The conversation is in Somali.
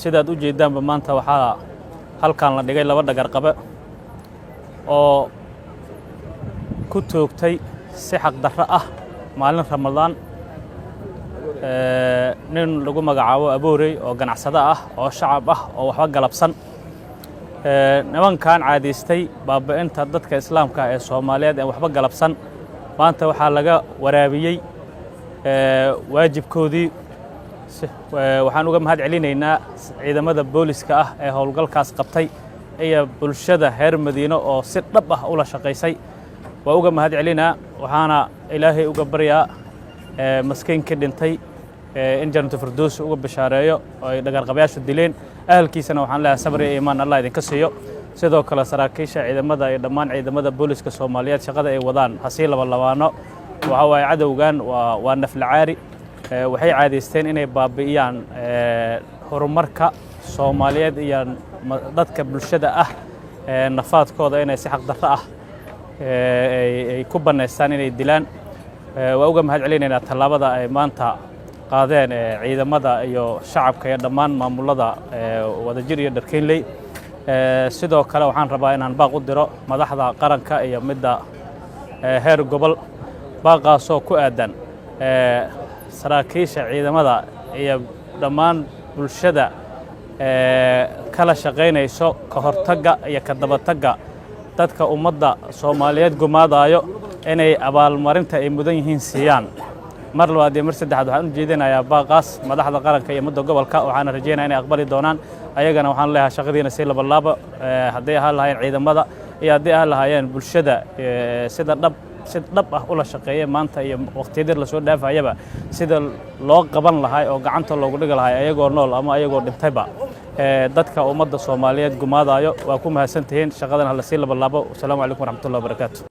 Sidaad u jeedaanba, maanta waxaa halkan la dhigay laba dhagarqabe oo ku toogtay si xaqdarro ah maalin Ramadaan nin lagu magacaabo Aboorey oo ganacsado ah oo shacab ah oo waxba galabsan. Nimankan caadaystay baaba'inta dadka Islaamka ee Soomaaliyeed ee waxba galabsan, maanta waxaa laga waraabiyey waajibkoodii. Waxaan uga mahad celinaynaa ciidamada booliska ah ee howlgalkaas qabtay iyo bulshada reer Madiino oo si dhab ah ula shaqaysay. Waa uga mahad celinaa, waxaana Ilaahay uga baryaa maskiinkii dhintay in Janatu Firdows uga bishaareeyo oo ay dhagarqabayaashu dileen. Ahalkiisana waxaan leeyahay sabri iyo iimaan Allah idinka siiyo. Sidoo kale saraakiisha ciidamada iyo dhammaan ciidamada booliska Soomaaliyeed, shaqada ay wadaan hasii labalabaano. Waxaa waaye, cadowgan waa naflacaari. Waxay caadaysteen inay baabi'iyaan horumarka Soomaaliyeed iyo dadka bulshada ah, nafaadkooda inay si xaqdarro ah ay ku bannaystaan, inay dilaan. Waa uga mahad celinaynaa tallaabada ay maanta qaadeen ciidamada iyo shacabka iyo dhammaan maamulada Wadajir iyo Dharkeynley. Sidoo kale waxaan rabaa inaan baaq u diro madaxda qaranka iyo midda heer gobol, baaqaasoo ku aadan saraakiisha ciidamada iyo dhammaan bulshada kala shaqaynayso ka hortagga iyo ka dabatagga dadka ummadda Soomaaliyeed gumaadaayo, inay abaalmarinta ay mudan yihiin siiyaan. Mar labaad iyo mar saddexaad waxaan u jeedinayaa baaqaas madaxda qaranka iyo midda gobolka, waxaana rajaynaya inay aqbali doonaan. Ayagana waxaan leeyahay shaqadiina si labalaaba, hadday ahaan lahaayeen ciidamada iyo hadday ahaan lahaayeen bulshada sida dhab si dhab ah ula shaqeeya maanta iyo waqtiyadii lasoo dhaafayaba, sida loo qaban lahay oo gacanta loogu dhigi lahay ayagoo nool ama ayagoo dhintayba dadka ummadda Soomaaliyeed gumaadayo. Waa ku mahadsantihiin, shaqadana hala sii labalaabo. Wasalaamu calaykum waraxmatullahi wabarakaatu.